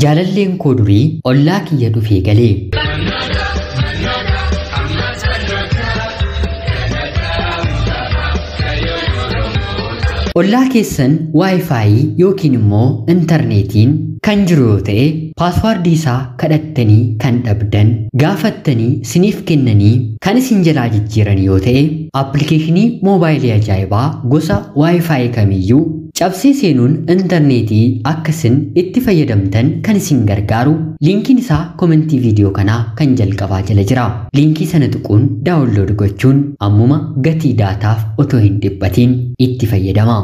Jaalalleen koo durii ollaa kiyya dhufee galee. Ollaa keessan waayifaayi yookiin immoo intarneetiin kan jiru yoo ta'e paaswaardii isaa kadhattanii kan dhabdan gaafattanii siniif kennanii kan isin jalaa jijjiiran yoo ta'e appilikeeshinii moobaayilii ajaa'ibaa gosa waayifaayi kamiyyuu cabsee seenuun intarneetii akka isin itti fayyadamtan kan isin gargaaru liinkiin isaa komentii viidiyoo kanaa kan jalqabaa jala jira. Liinkii sana tuquun daawunlood gochuun ammuma gatii daataaf otoo hin dhiphatiin itti fayyadama.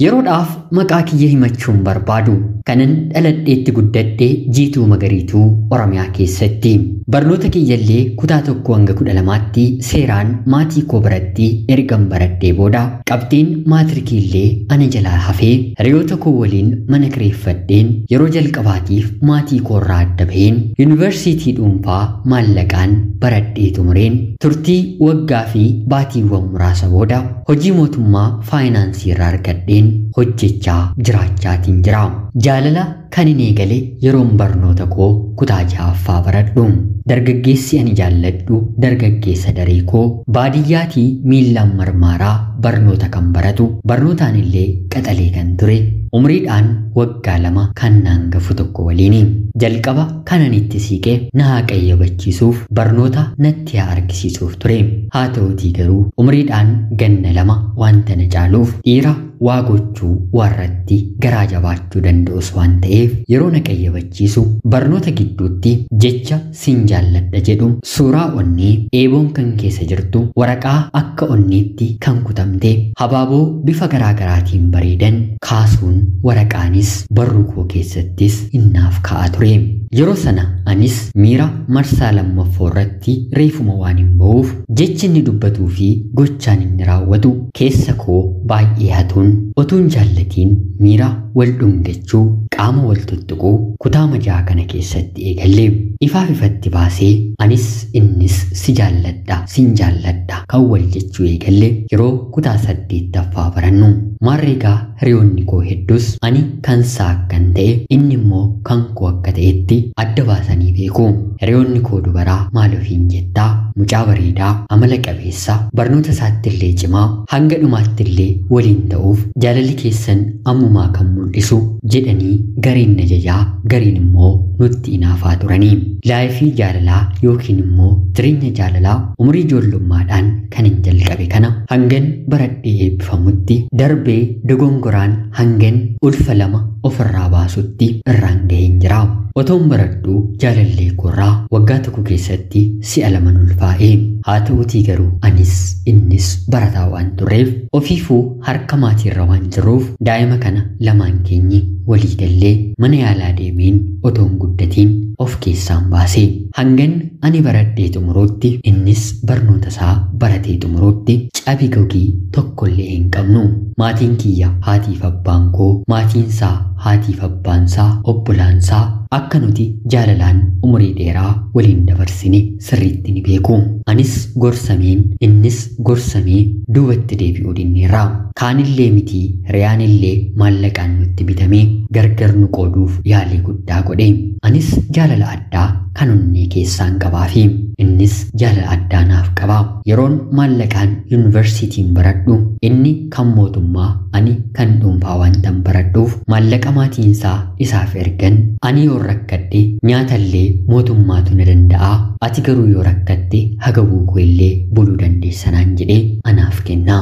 Yeroodhaaf maqaa kiyya himachuun barbaadu kanan dhaladheetti guddadhe Jiituu Magariituu Oromiyaa keessatti. Barnoota kiyyallee kutaa 1 hanga 12tti seeraan maatii koo biratti ergan baradhee booda qabxiin maatirikii ana jalaa hafee hiriyoota koo waliin mana kireeffadheen yeroo jalqabaatiif maatii koorraa adda baheen yuunivarsiitii dhuunfaa maallaqaan baradhee xumureen turtii waggaa fi baatiiwwan muraasa booda hojii mootummaa faayinaansii irraa argadheen hojjechaa jiraachaatiin jira. Jaalala kan hin eegale yeroon barnoota koo kutaa 6ffaa baradhu. Dargaggeessi ani jaalladhu dargaggeessa daree koo baadiyyaatii miillaan marmaaraa barnoota kan baratu barnootaan illee qaxalee kan ture umriidhaan waggaa 2 kan naangafu tokko waliini. Jalqaba kanan itti siiqee na haa qayyabachiisuuf barnoota natti haa argisiisuuf ture. Haa ta'utii garuu umriidhaan ganna 2 wanta na caaluuf dhiira waa gochuu warratti garaa jabaachuu danda'us waan ta'eef yeroo na qayyabachiisu barnoota gidduutti jecha sin jaalladha jedhu suuraa onnee eeboon kan keessa jirtu waraqaa akka onneetti kan kutamte habaaboo bifa garaa garaatiin bareedan kaasuun waraqaanis barruu koo keessattis innaaf ka'a ture. Yeroo sana anis miira marsaa lammaffoo irratti reefuma waan hin ba'uuf jechi inni dubbatuu fi gochaan inni raawwatu keessa koo baay'ee hatuun otuun jaallatiin miira wal dhungachuu qaama wal tuttuquu kutaa majaa kana keessatti eegalle. Ifaaf ifatti baasee anis innis si jaalladha sin jaalladha kan wal jechuu eegalle yeroo kutaa 8ffaa barannu. Maarreegaa hiriyoonni koo hedduus ani kan isaa akkan ta'e inni immoo kan koo akka ta'etti adda baasanii beeku. Hiriyoonni koo dubaraa maal ofiin jettaa mucaa bareedaa amala qabeessa barnoota isaatti illee cimaa hanga dhumaatti illee waliin ta'uuf jaalalli keessan ammumaa kan mul'isu jedhanii gariin na jajaa gariin immoo nutti inaafaa turanii. Laayifii jaalalaa yookiin immoo jireenya jaalalaa umurii ijoollummaadhaan kan hin jalqabe kana hangan baradhee eebbifamutti darbee dogongoraan hangan ulfa 2 ofirraa baasutti irraan gaheen jira. Otoon baradhuu jaalallee koorraa waggaa 1 keessatti si'a 2 ulfaa'e. Haa ta'utii garuu anis innis barataa waan turreef ofiifuu harka maatiirra waan jirruuf daa'ima kana lamaan keenyi walii gallee mana yaalaa deemeen otoon guddatiin of keessaan baase. Hangan ani baradhee xumuruutti innis barnoota isaa baratee xumuruutti cabi gogii tokkollee hin qabnu. Maatiin kiyya haatiif abbaan koo, maatiin isaa haatiif abbaan isaa, obbolaan isaa akka nuti jaalalaan umurii dheeraa waliin dabarsine sirriitti ni beeku. Anis gorsameen innis gorsamee duubatti deebi'uu dinneerra. Kaanillee miti hiriyaanillee maallaqaan nutti bitamee gargar nu qooduuf yaalii guddaa godhe. Anis jaalala addaa kan onnee keessaan qabaafi innis jaalala addaa naaf qaba. Yeroon maallaqaan yuunivarsiitiin baradhu inni kan mootummaa ani kan dhuunfaa waantan baradhuuf maallaqa maatiinsaa isaaf ergan ani yoo rakkadhe nyaatallee mootummaatu na danda'a ati garuu yoo rakkatte haga buukoo illee buluu dandeessanaan jedhee anaaf kenna.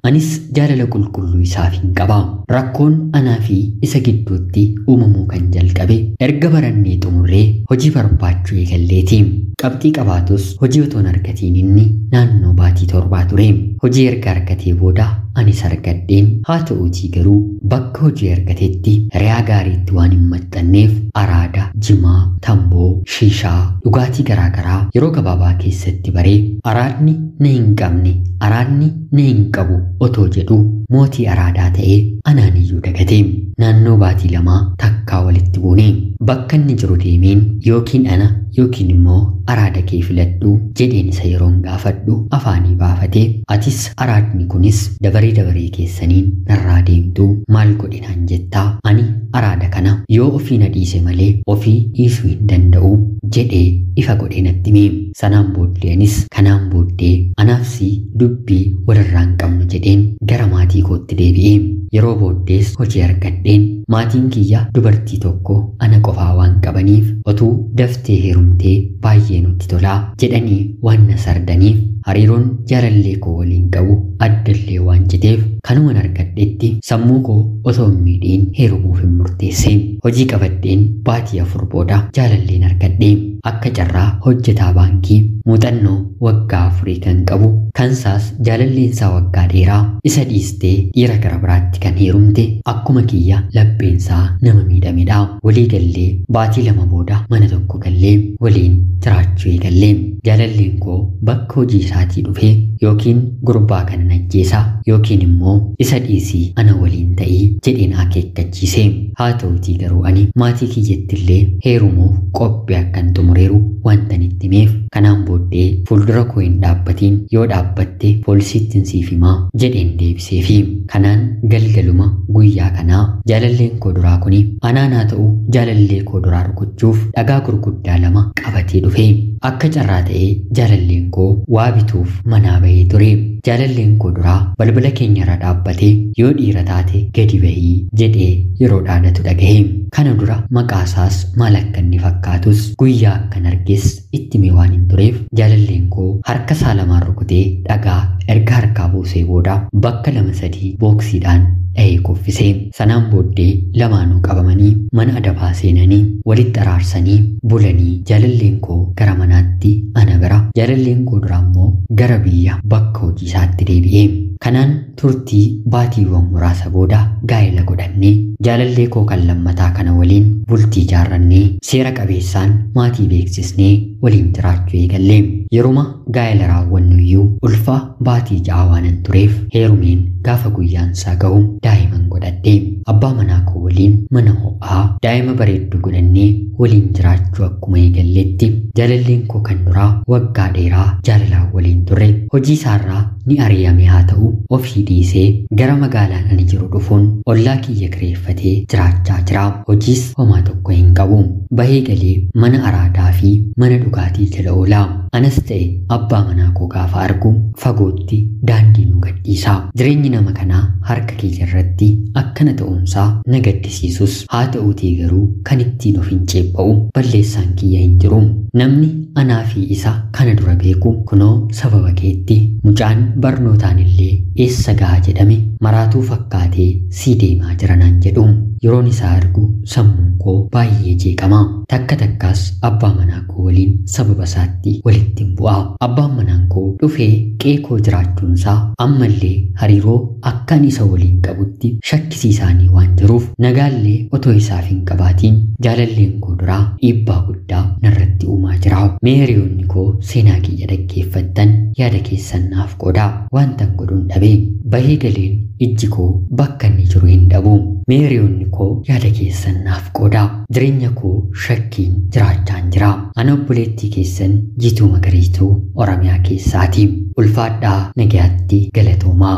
Anis jaalala qulqulluu isaaf hin qaba. Rakkoon anaa fi isa gidduutti uumamuu kan jalqabe erga barannee xumurree hojii barbaachuu eegalleeti. Qabxii qabaatus hojii otoon argatiin inni naannoo baatii 7 ture. Hojii erga argatee booda anis argadheen haa ta'uutii garuu bakka hojii argatetti hiriyaa gaariitti waan hin maxxanneef araada, jimaa, tamboo, shiishaa, dhugaatii garaagaraa yeroo gabaabaa keessatti baree araadni na hin qabne, araadni na hin qabu otoo jedhu mootii araadaa ta'ee anaan iyyuu dagate. Naannoo baatii 2 takkaa walitti buune. Bakka inni jiru deemeen yookiin ana yookiin immoo araada kee filadhu jedheen isa yeroon gaafadhu afaanii baafatee, atis araadni kunis dabaree dabaree keessaniin narraa deemtuu maal godhinaan jettaa, ani araada kana yoo ofii na dhiise malee ofii dhiisuu hin danda'u jedhee ifa godhee natti hime. Sanaan booddee anis kanaan booddee anaafsi dubbii walirraa hin qabnu jedheen gara maatii kootti deebi'e. Yeroo booddees hojii argadheen maatiin kiyya dubartii tokko ana qofaa waan qabaniif otuu daftee heerumtee baay'ee nutti tolaa jedhanii waan na sardaniif hariiroon jaalallee koo waliin qabu addallee waan citeef kanuman argadhetti sammuu koo osoo hin miidhiin heerumuuf hin murteesse. Hojii qabadheen baatii 4 booda jaalalleen argadhe. Akka carraa hojjetaa baankii muuxannoo waggaa 4 kan qabu kansaas jaalalleensaa waggaa dheeraa isa dhiistee dhiira gara biraatti kan heerumte akkuma kiyya lapheensaa nama miidhamedha. Walii gallee baatii 2 booda mana tokko gallee waliin jiraachuu eegallee. Jaalalleen koo bakka hojii isaatii dhufee yookiin gurbaa kana najjeesaa yookiin immoo isa dhiisii ana waliin ta'ii jedheen akeekkachiise. Haa ta'utii garuu ani maatii kiyyattillee heerumuuf qophii akkan xumureeru wantan itti himeef kanaan booddee fuuldura koo hin dhaabbatiin, yoo dhaabbatte poolisiittiin siif himaa jedheen deebiseefi. Kanaan galgaluma guyyaa kanaa jaalalleen koo duraa kuni anaan haa ta'u jaalallee koo duraa rukuchuuf dhagaa gurguddaa 2 qabatee dhufe. Akka carraa ta'ee jaalalleen koo waa bituuf manaa bahee ture. Jaalalleen koo duraa balbala keenyarra dhaabbatee yoo dhiira taate gadi bahii jedhee yeroo dhaadatu dhagahe. Kana dura maqaasaas maal akka inni fakkaatus guyyaa akkan arges itti himee waan hin tureef jaalalleen koo harka isaa lamaan rukutee dhagaa erga harkaa buusee booda bakka 2-3 booksiidhaan dha'ee kuffise. Sanaan booddee lamaanuu qabamanii mana adabaa seenanii walitti araarsanii bulanii jaalalleen koo gara manaatti ana bira, jaalalleen koo duraa immoo gara biyya bakka hojii isaatti deebi'e. Kanaan turtii baatiiwwan muraasa booda gaa'ela godhannee jaalallee koo kan lammataa kana waliin bultii ijaarrannee seera qabeessaan maatii beeksisnee waliin jiraachuu eegalle. Yeruma gaa'ela raawwannu iyyuu ulfa baatii 6 waanan tureef heerumeen gaafa guyyaan isaa ga'u daa'iman godhadhe. Abbaa manaa koo waliin mana ho'aa daa'ima bareedduu godhannee waliin jiraachuu akkuma eegalletti jaalalleen koo kan duraa waggaa dheeraa jaalalaan waliin turre hojii isaarraa ni ari'ame haa ta'u ofii dhiisee gara magaalaan ani jiru dhufuun ollaa kiyya kireeffatee jiraachaa jira. Hojiis homaa tokko hin qabu. Bahee galee mana araadaa fi mana dhugaatii jala oola. Anas ta'e abbaa manaa koo gaafa argu fagootti daandii nu gadhiisa. Jireenyi nama kanaa harka kiyya irratti akkana ta'uunsaa na gaddisiisus haa ta'uutii garuu kan ittiin of hin ceepha'u balleessaan kiyya hin jiru. Namni anaa fi isa kana dura beeku kunoo sababa keetti mucaan barnootaan illee eessa gahaa jedhame maraatuu fakkaatee sii deemaa jira naan jedhu. Yeroon isaa argu sammuun koo baay'ee jeeqama. Takka takkaas abbaa manaa koo waliin sababa isaatti walitti hin bu'a. Abbaan manaan koo dhufee qe'ee koo jiraachuunsaa ammallee hariiroo akkaan isa waliin qabutti shakkisiisaanii waan jiruuf nagaallee otoo isaaf hin qabaatiin jaalalleen koo duraa dhiibbaa guddaa narratti uumaa jira. Mee hiriyoonni koo seenaa kiyya dhaggeeffattan yaada keessan naaf qoodaa. Wantan godhuun dhabee bahee galeen ijji koo bakka inni jiru hin dhabu. Mee hiriyoonni koo yaada keessan naaf qoodaa. Jireenya koo shakkiin jiraachaan jira. Ana obboleettii keessan Jiituu Magariituu Oromiyaa keessaati. Ulfaadhaa nagayaatti galatoomaa.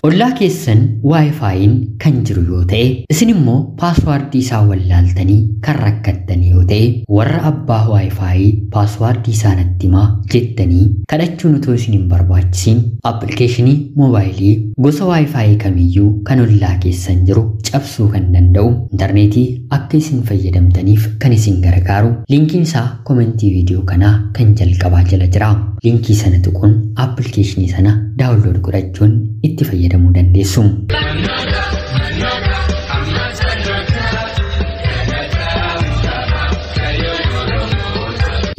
Ollaa keessan Wi-Fiin kan jiru yoo ta'e, isin immoo paaswaardii isaa wallaaltanii kan rakkattanii yoo ta'e, warra abbaa Wi-Fi paaswaardii isaa natti himaa jettanii kadhachuun otoo isin hin barbaachisiin appilikeeshinii moobaayilii gosa Wi-Fi kamiyyuu kan ollaa keessan jiru cabsuu kan danda'u intarneetii akka isin fayyadamtaniif kan isin gargaaru liinkiin isaa komentii viidiyoo kanaa kan jalqabaa jala jira. Liinkii sana tuquun appilikeeshinii sana daawunlood godhachuun itti fayyadamuu dandeessu.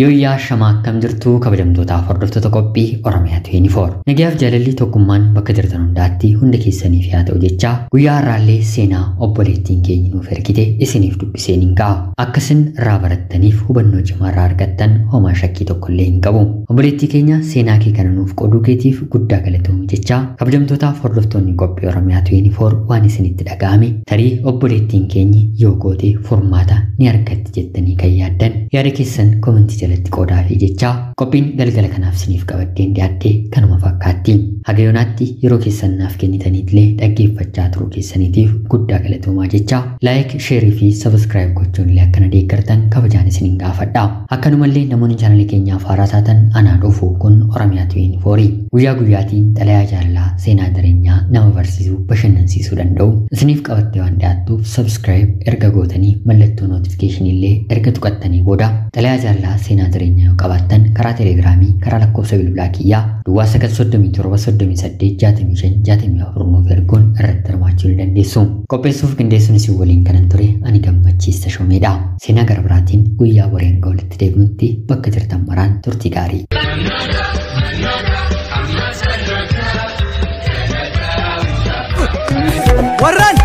Yooyyaa shamaa, akkam jirtu kabajamtootaaf hordoftoota qophii Oromiyaa 24. Nagayaaf jaalalli tokkummaan bakka jirtan hundaatti hunda keessaniif haa ta'u jechaa, guyyaa har'aallee seenaa obboleettiin keenya nuuf ergite isiniif dubbiseen hin ga'a. Akkasin irraa barattaniif hubannoo cimaa irraa argattan homaa shakkii tokkollee hin qabu. Obboleettii keenya, seenaa kee kana nuuf qooduu keetiif guddaa galatoomi jechaa, kabajamtootaaf hordoftoonni qophii Oromiyaa 24 waan isinitti dhaga'ame, tarii obboleettiin keenyi yoo goote furmaata ni argatti jettanii kan yaaddan, yaada keessan komentii jalatti qoodaa fi jechaa, qophiin galgala kanaaf isiniif qabaddeen dhiyaatte kanuma fakkaatti. Haga yoonaatti yeroo keessan naaf kennitaniitillee dhaggeeffachaa turuu keessaniitiif guddaa galatoomaa jechaa, like, share fi subscribe gochuun illee akkana deeggartan kabajaan isiniin gaafadha. Akkanumallee namoonni chaanalii keenyaaf haaraa taatan, anaa dhufu. Kun Oromiyaa 24 guyyaa guyyaatiin xalayaa jaalalaa, seenaa jireenyaa nama barsiisuu, bashannansiisuu danda'u isiniif qabattee waan dhiyaattuuf, subscribe erga gootanii mallattoo notification illee erga tuqattanii booda, xalayaa jaalalaa, seenaa jireenyaa yoo qabaattan karaa Telegiraamii, karaa lakkoofsa bilbilaa kiyyaa duwwaa 937 38 65 64 nuuf erguun irratti hirmaachuu ni dandeessu. Qopheessuuf qindeessuun isin waliin kanan ture ani Gammachiis Tashoomeedha. Seenaa gara biraatiin guyyaa boreen walitti deebinutti bakka jirtan maraan turtii gaarii. Warraan